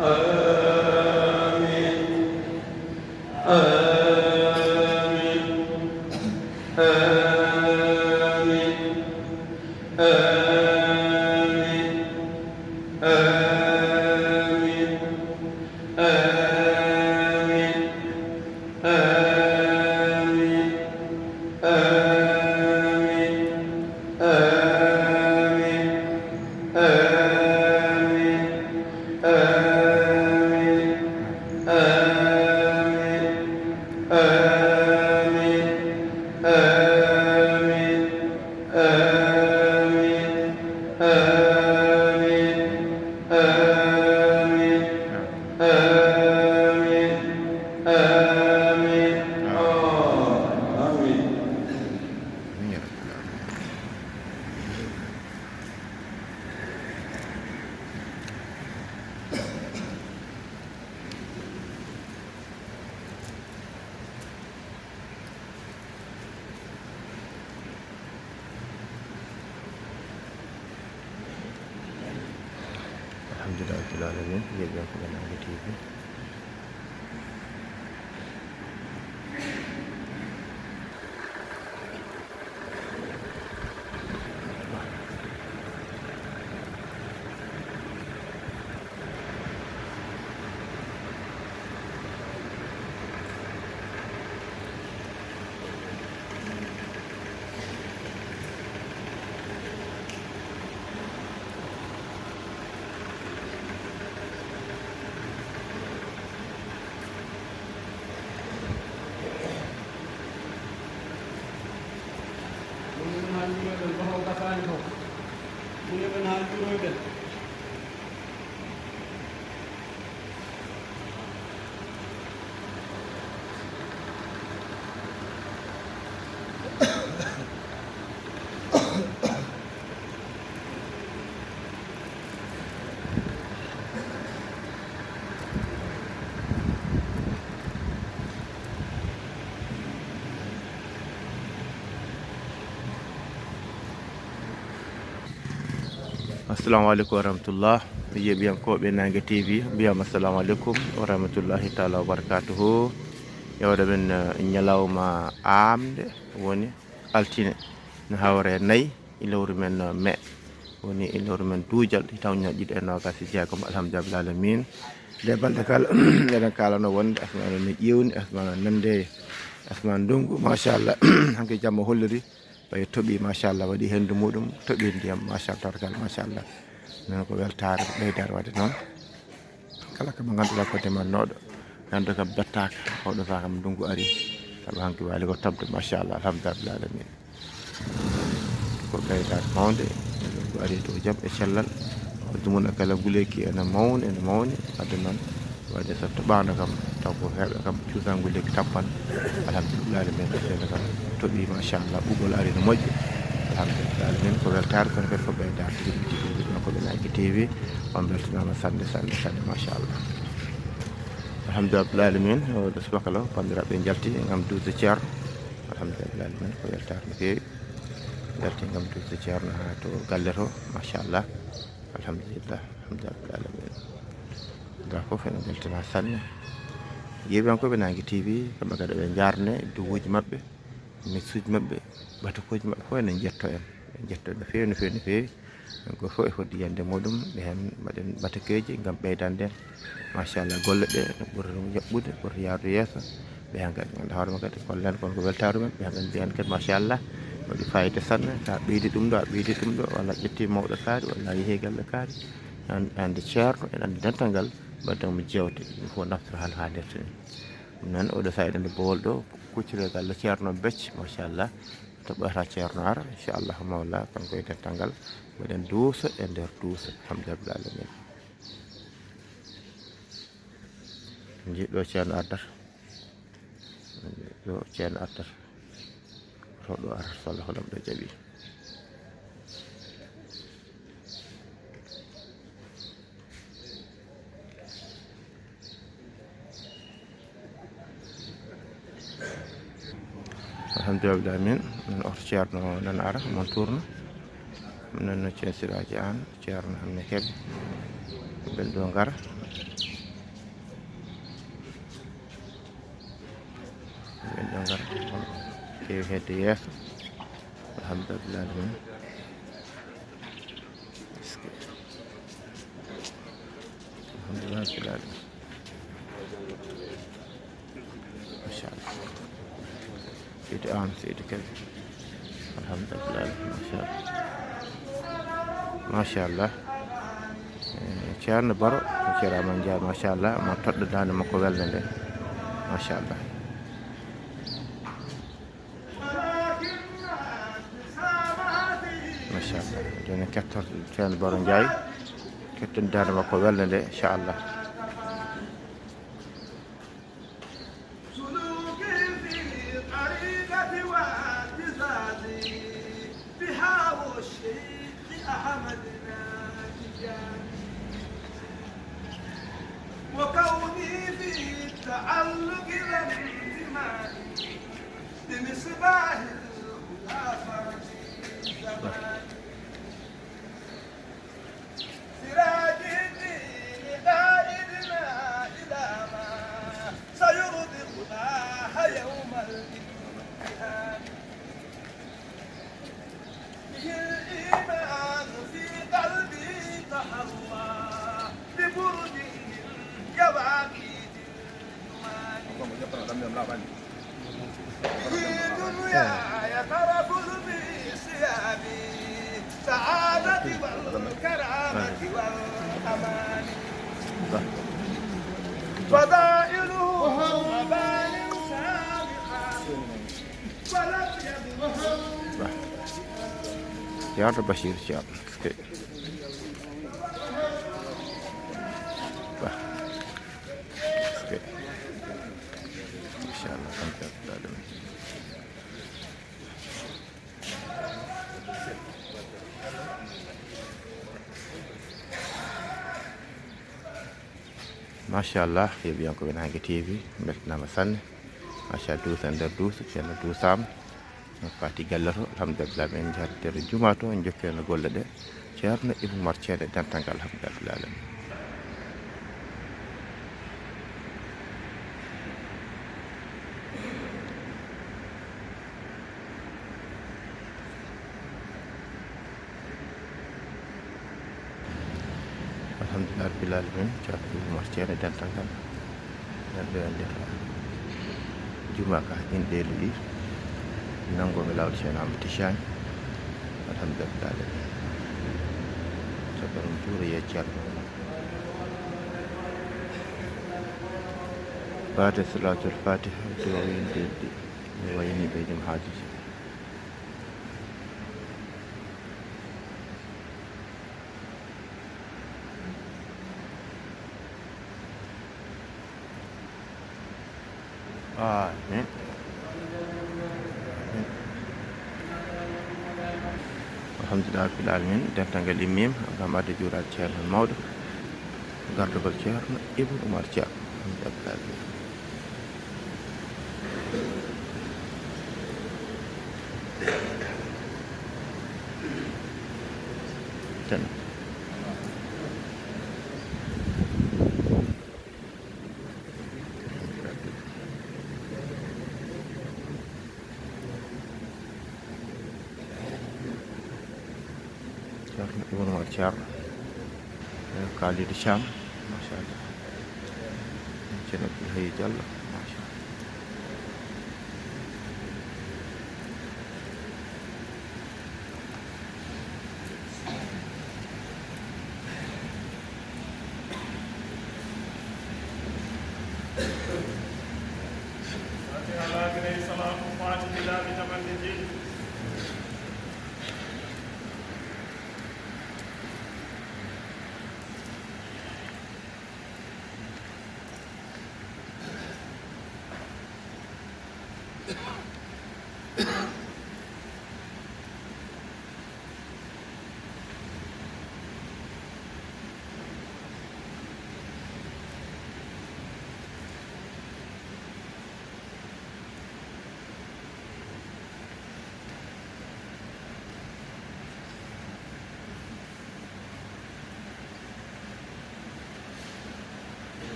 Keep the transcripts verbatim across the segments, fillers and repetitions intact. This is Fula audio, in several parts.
آمين. آمين. آمين. آمين. آمين. آمين. آمين. آمين. آمين. آمين. آمين. آمين. آمين. آمين. آمين. آمين. آمين. آمين. آمين. آه. آمين. Alhamdulillahi rabbil alamin. Yeeɓiyankoɓe Naange T V. Muñoɗen haa juuroyɗen, goto o gasaani fof. Muñoɗen haa juuroyɗen. Assalamu aleykum wa rahmatullah. Mi yeeɓiyankooɓe Naange T V, mbiyam assalamu aleykum wa rahmatullahi taala wa barakatuhu. Yawde men, eh, ñalawma aamde woni altine, no hawre nayi e lewru men, eh, mai, woni e lewru men duujal, hitawñaji ɗiɗi e nogas e jeegom, alhamdulillahi alamin. Nde balɗe kala, eɗen kalano wonde asmana ne ƴewni, asmana nande, asmana ndungu, machallah. Hanki jamma holliri, ɓay toɓi, machallah, waɗi hendu muɗum, toɓi ndiyam, machallah, tabarkalla, machallah. Noon ko weltaare, ko ɓeydaare waɗde noon. Kala ko mo ngannduɗaa ko demannoɗo, nganndu kam bettaaka, oɗo saha kam ndungu ari, sabu hanki waali ko tamde, machallah, alhamdulillahi alamin. Ko ɓeydaare mawnde, ko ari to jam e cellal. Ko dumuna kala nguleyki ene mawni, ene mawni. Wadde noon, wadde so toɓaano kam, taw ko heewɓe kam cuusangu lekki tappan. Alhamdulillahi alamin, ɓeydaare kam toɓi, machallah, ɓuuɓol ari no moƴƴi. Alhamdulillahi alamin, ko weltaare, kono kadi ko ɓeydaare tigi, tigi, tigi, ko ɓe Naange T V. On mbeltanaama sanne, sanne, sanne, machallah. Alhamdulillahi alamin, o ɗo subaka lo, banndiraaɓe njalti ngam duusde Ceerno. Alhamdulillahi alamin, ko weltaare no feewi. Njalti ngam duusde Ceerno haa to galle to, machallah. Alhamdulillah, alhamdulillahi alamin. Ndaa fof ene mbeltana sanne. Yeeɓiyankooɓe Naange T V, kamɓe kadi ɓe njaarne duwuuji maɓɓe, message maɓɓe, batukuuji maɓɓe fof ene njetto en. Ɓe njetto no feewi, no feewi, no feewi. Ɗum ko fof e fodde yiyannde muɗum, ɓe heen mbaɗen batakeeji ngam ɓeydande en, machallah, golle ɗe no ɓuri ɗum yaɓɓude, ɓuri yahrude yeeso. Ɓe heen kadi ngannduɗaa hoore mum kadi, gollen kon ko weltaare mum, ɓe heen ɓe mbiyan kadi, machallah, waɗi fayida sanne, so a ɓeydi ɗum ɗo, a ɓeydi ɗum ɗo, walla a ƴetti mawɗo kaari, walla a yehi galle kaari, an-, ande Ceerno, en andi dental ngal, mbaɗen mo jeewte, ɗum fof naftoro hal haa nder toni. Ɗum noon, oɗo sahaa eɗen bowol ɗo, kuccire galle Ceerno Becce, machallah, to ɓooyata Ceerno ara, inchallah, mawla, kanko e dental ngal, mbaɗen duuso e nder duuso, alhamdulillahi alamin. Njiɗɗo Ceerno ardata. Ɗo Ceerno artata. Oto ɗo artata, so Allah holam ɗo jaɓi. Alhamdulillah, min, min oto ceerno nan ara, mon tourno. Min nan no Ceen Siraaji Aan, ceerno Hammet Kebe. Ɓen ɗo ngara. Ɓen ɗo ngara. Ƴeewi hedde yeeso. Alhamdulillah, min. Est-ce que Alhamdulillah, rabbil alamin. Machallah. Seydi Aan, Seydi Kebe. Alhamdulillah, machallah. Machallah. Eh, Ceerno Baro, ceerno Aman Njaay, machallah. Mo toɗɗo daande makko welnde nde. Machallah. Machallah. Jooni kettorto Ceerno Baro Njaay. Ketton daande makko welnde nde, inchallah. سلوكي في طريقة واعتزازي بها والشيخ أحمد تجاني، وكوني في التعلق ذا انتماء لمصباح الهدى فرد زماني. سراج الدين قائدنا إلى ما سيرضي الله يوم الامتحان. به الإيمان في قلبي تحلى ببرد من يواقيت الجمان. به دنياي ترفل بصيام سعادة والكرامة والأمان. فضائله مبان سابقة ولم يبلغ. Ceerno Bachir Thiam. Bah. Inchallah, tan ko ɗaɗum. Machallah, yeeɓiyankooɓe Naange T V, mbeltanaama sanne. Machallah, duusa e nder duusa, ceerno duusaama. En faati galle to, alhamdulillah, en njahata nder jumaa to, en njokkirana golle ɗe. Ceerno Ibou Oumar Thiam e dental ngal, alhamdulillah. Alhamdulillah rabbil alamin, ceerno Ibou Oumar Thiam e dental ngal. Nden ɓe wonde to jumaa ka, inɗeeli ɗi, nanngooɓe laawol ceerno Amadou Tidiane. Alhamdulillah rabbil alamin. Sabu ɗum juura yee ceerno. Faate salaatul faatiha, duwaawu inɗeeli ɗi. Mi wayni ɓe ɗum haajuji. Amin. Alhamdulillah rabbil alamin, dental ngal immiima ngam adde juuraade ceerno mawɗo, gardagol ceerno Ibou Oumar Thiam. Alhamdulillah rabbil alamin. Tan. Ceerno Ibou Oumar Thiam. Kalidou Thiam, machallah. Ceerno Abdoul Hayy Diallo, machallah.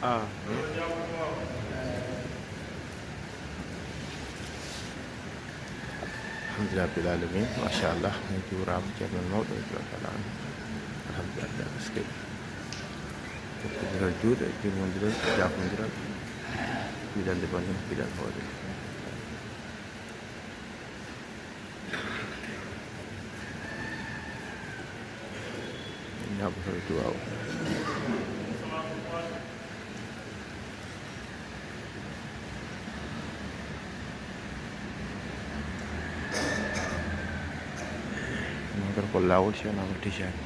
Ah. Alhamdulillah rabbil alamin, machallah, min juuraama ceerno men mawɗo, radiyallahu taala anhu. Alhamdulillah, eskey. Jokkondiral juuɗe, jurmondiral, jaafondiral, fiɗande ɓandu, fiɗan hoore. Ñaaɓo tawi duwaaw. Ɗum kadi ko laawol Ceerno Amadou Tijani.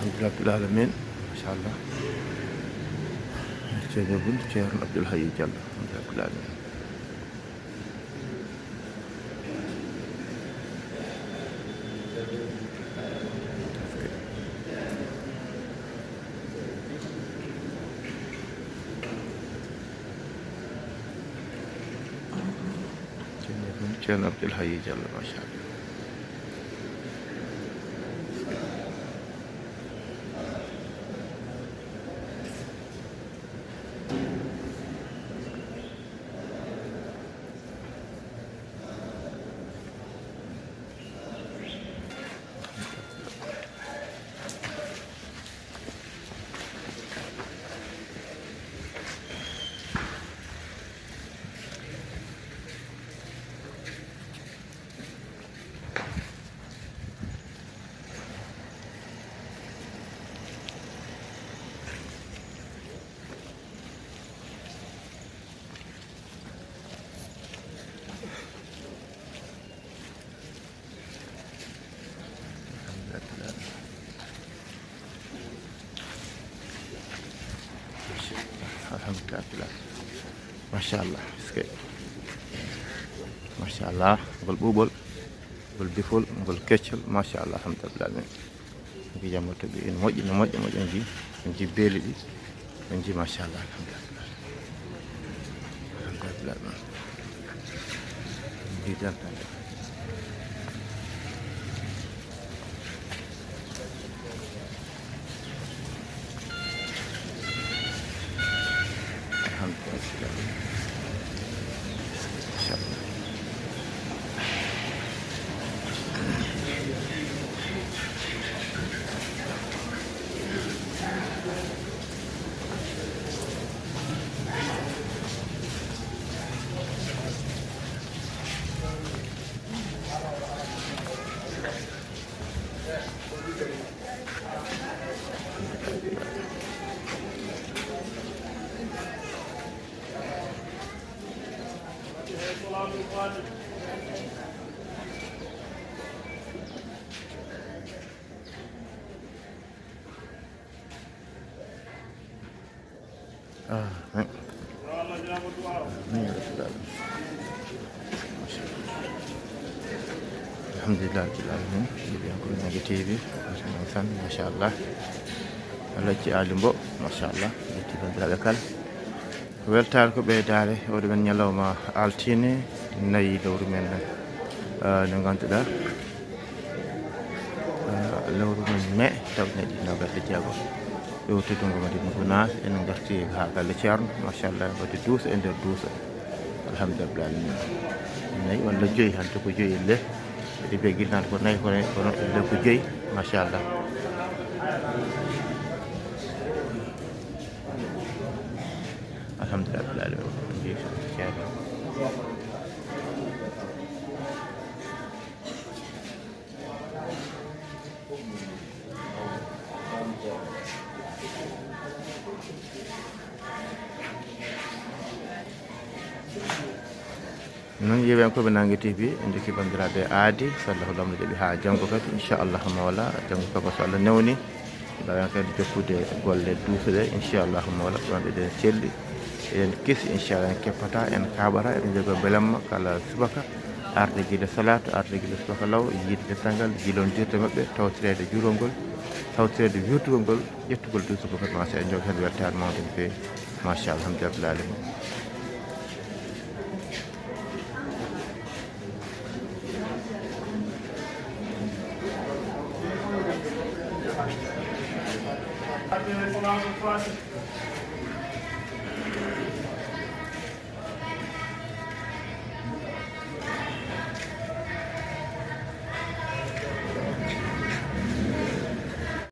Alhamdulillah rabbil alamin, machallah. Ceerno Bun, Ceerno Abdoul Hayy Diallo, alhamdulillah rabbil alamin. Ceerno Abdoul Hayy Diallo, machallah. Alhamdulillah. Machallah, eskey. Machallah, ngol ɓuuɓol, ngol bifol, ngol keccol, machallah, alhamdulillah. Mbiyam mo toɓi ene moƴƴi, no moƴƴi, moƴƴi, on nji, on nji beeli ɗi, on nji, machallah, alhamdulillah. Alhamdulillah. Mbiɗen tan. Alhamdulillah. Machallah. Ah, hein. Alhamdulillah rabbil alamin. Yiɗi ko Nagi T V. Machallah. Allah ci ali mbo. Machallah. Yetti bandiraɓe kala. Weltaare ko ɓeydaare oɗo men ñalawma altine nayi lewru men, ah, nde ngannduɗaa, ah, lewru men mai taw ñaɗi nogas e jeego. Ɗo teddungo Madina Gunaas, en ngarti haa galle Ceerno, machallah, waɗde duuso e nder duuso. Alhamdulillah alamin. Nayi walla joyi, hannde ko joyi elle. Eɗi mbiya ginnaaɗo ko nayi, kono, kono elle ko joyi, machallah. Alhamdulillah rabbil alamin. Jeeso Ceerno. Noon, yeewen ko ɓe Nagi T V, en jokki banndiraaɓe aadi, so Allahu lamɗo jaɓi haa janngo kadi, inchallahu mawla, janngo kadi so Allah newni, mbaawen kadi jokkude golle duusuɗe, inchallahu mawla, ɗoon eɗen celli, eɗen kesi, inchallah, en keppataa, en kaaɓataa, eɗen njogoo belamma kala subaka, arde gila salaatu, arde gila subaka law, yiide denndaangal, jilondirde maɓɓe, tawtoreede juulol ngol, tawtoreede wirtugol ngol, ƴettugol duusugol kadi, machallah, en njogoo heen weltaare mawnde no feewi, machallah, alhamdulillah rabbil alamin.